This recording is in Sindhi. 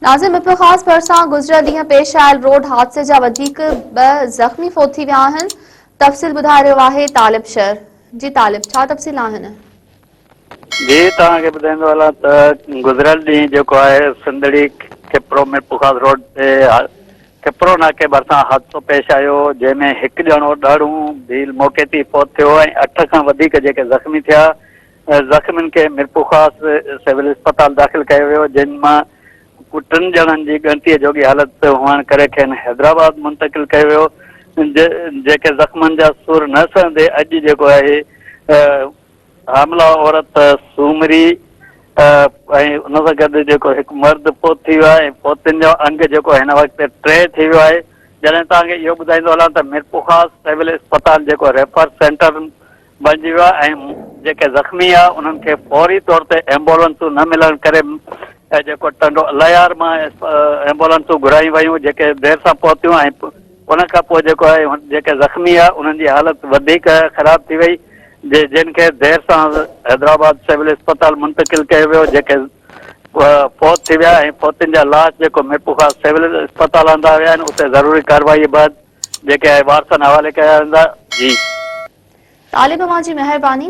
ناظم ميرپورخاص ڀرسان گذريل ڏينهن پيش آيل روڊ حادثي جا وڌيڪ ٻه زخمي فوت ٿي ويا آهن، تفصيل ٻڌائي رهيو آهي طالب شر. جي طالب ڇا تفصيل آهن؟ جي توهان کي ٻڌائيندو هلان ته گذريل ڏينهن جيڪو آهي سنڌڙي کپرو ميرپورخاص روڊ تي کپرو ناڪي ڀرسان حادثو پيش آيو جنهن ۾ هڪ ڄڻو ڏاڙهون ڀيل موقعي تي فوت ٿيو ۽ اٺ کان وڌيڪ جيڪي زخمي ٿيا زخمين کي ميرپورخاص سول اسپتال داخل ڪيو ويو، جن مان ٽن ڄڻن جي ڳڻتيء جوڳي حالت هئڻ ڪري کين حيدرآباد منتقل ڪيو ويو، جيڪي زخمن جا سور نه سهندي اڄ جيڪو آهي حامله عورت سومري ۽ ان سان گڏ جيڪو هڪ مرد فوت ٿي ويو آهي ۽ فوتين جو انگ جيڪو هن وقت ٽي ٿي ويو آهي، جڏهن توهان کي اهو ٻڌائيندو هلان ته ميرپورخاص سول اسپتال جيڪو ريفر سينٽر بڻجي ويو آهي ۽ جيڪي زخمي آهي انهن کي فوري طور تي ايمبولنسون نه ملڻ ڪري جيڪو ٽنڊو الهيار مان ايمبولنسون گهرايون ويون جيڪي دير سان پهتيون ۽ ان کان پوء جيڪو آهي جيڪي زخمي آهي انهن جي حالت وڌيڪ خراب ٿي وئي جن کي دير سان حيدرآباد سول اسپتال منتقل ڪيو ويو جيڪي فوت ٿي ويا ۽ فوتين جا لاش جيڪو ميرپورخاص سول اسپتال آندا ويا آهن اتي ضروري ڪارروائي بعد جيڪي آهي وارثن حوالي ڪيا ويندا جي. طالب اوهان جي مهرباني.